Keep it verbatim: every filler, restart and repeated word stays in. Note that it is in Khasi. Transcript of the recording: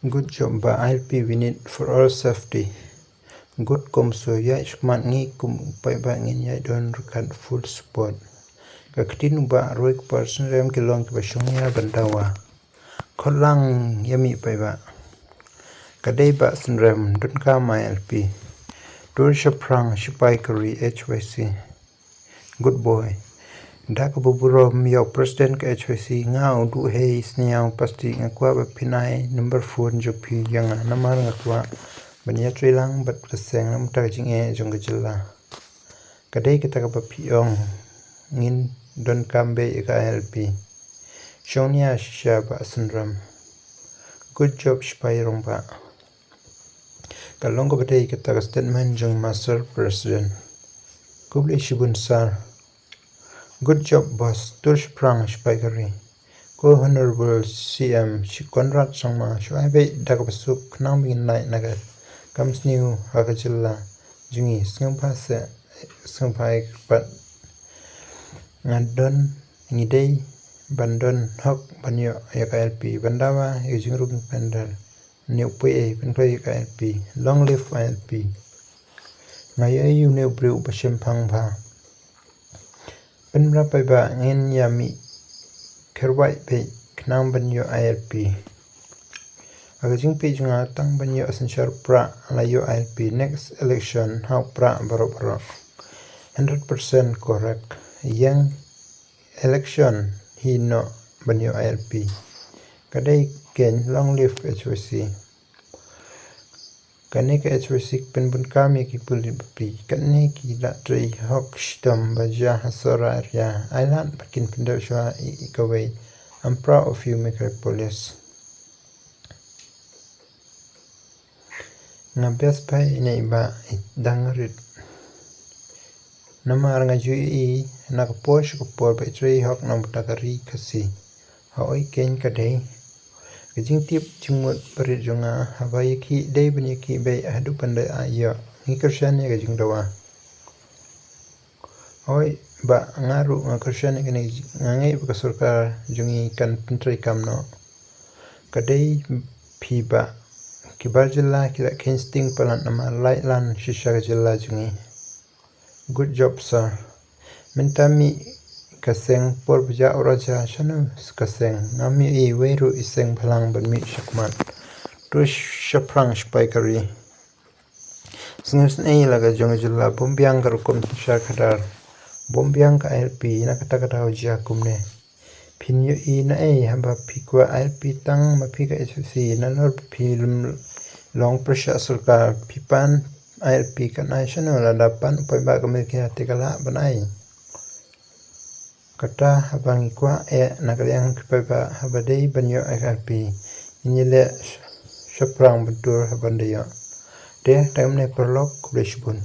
Good job bah I L P, we need for all safety. Good komso, ïaid shakhmat ngi kum u paidbah ngin ïaid don ryngkat full support. Ka ktien u bah roi kpar synrem ki long kiba shongnia ban dawa. Khot lang ïa mih paidbah. Ka dei bah synrem donkam I L P. Tur shaphrang shipai ka ri H Y C. Good boy. Da kaba burom ïa u president ka H Y C, nga u Duhei Sniaw Pasti nga kwah ba phin ai number phone jong phi ïa nga namar nga kwah ban ïatrei lang bad ka seng namar ka jingeh jong ka jylla. Ka dei kata kaba phi ong, ngin donkam beit ïa ka I L P. Shongnia shisha bah synrem. Good job shipai rangbah. Ka long kaba dei kata ka statement jong Master President. Khublei shibun sir. Good job boss, tur shaphrang shipai ka ri. Ko Honorable C M shi Conrad Sangma, shu ai beit da kaba suk khnang ba ngin lait na ka kam sniew ha ka jylla jong ngi. Sngewbha seh, sngewbha ïa ka pat. Nga don, ngi dei ban don hok ban ïoh ïa ka I L P, ban dawa ïa ka jingrung pendal. Ngi u poi ei, pynkloi ïa ka I L P. Long live I L P. Nga ïohi une u briew uba shemphang bha. Pynbna paidbah, ngin ïa mih kyrwai beit khnang ban ïoh I L P. Ha ka jingpeit jong nga tang ban ïoh synshar Prah la ïoh I L P, next election ha u Prah baroh baroh. Hundred percent correct. Ïeng election hi noh ban ïoh I L P. Ka dei keiñ, long live H Y C. Kane ka H Y C pynbun kam ïa ki pulit bapli. Kane ki la trei hok shitom ba jia ha Sohra area. Ai lad ba kin pyndep shuwa ïa kawei. I'm proud of you, Micropolis. Nga best bha ïa i bah i dang rit. Namar nga ju ïohi na ka por sha ka por ba i trei hok na ka bynta ka ri Khasi. Hooid keiñ ka dei. Ka jingtip jingmut barit jong nga haba ïakhih dei ban ïakhih beit haduh ban da ïoh. Ngi kyrshan ïa ka jingdawa. Hooid bah, nga ruh nga kyrshan ïa kane, nga ngeit ba ka sorkar jong ngi kan pyntreikam noh. Ka dei phi bah, ki bar jylla ki la kheiñ sting palat namar lait lan shisha ka jylla jong ngi. Good job sir. Mynta mih ka seng por ba jia u raja, shano ka seng? Ngam ïohi wei ruh i seng bhalang ban mih shakhmat. Tur shaphrang shipai ka ri. Sngewsynei la ka jong ka jylla, bym biang ka rukom synshar khadar. Bym biang ka I L P, na kata ka daw jia kumne. Phin ïohi naei haba phi kwah I L P tang ma phi ka H Y C, nalor ba phi long pyrshah sorkar, phi pan I L P kan ai shano, lada pan u paidbah ka milkia te ka lah ban ai. Kata haba ngi kwah eh na ka liang ki paidbah haba dei ban ïoh I L P, ngin ïaleh shaphrang ban tur haba dei ïoh. Te tang kumne paralok, khublei shibun.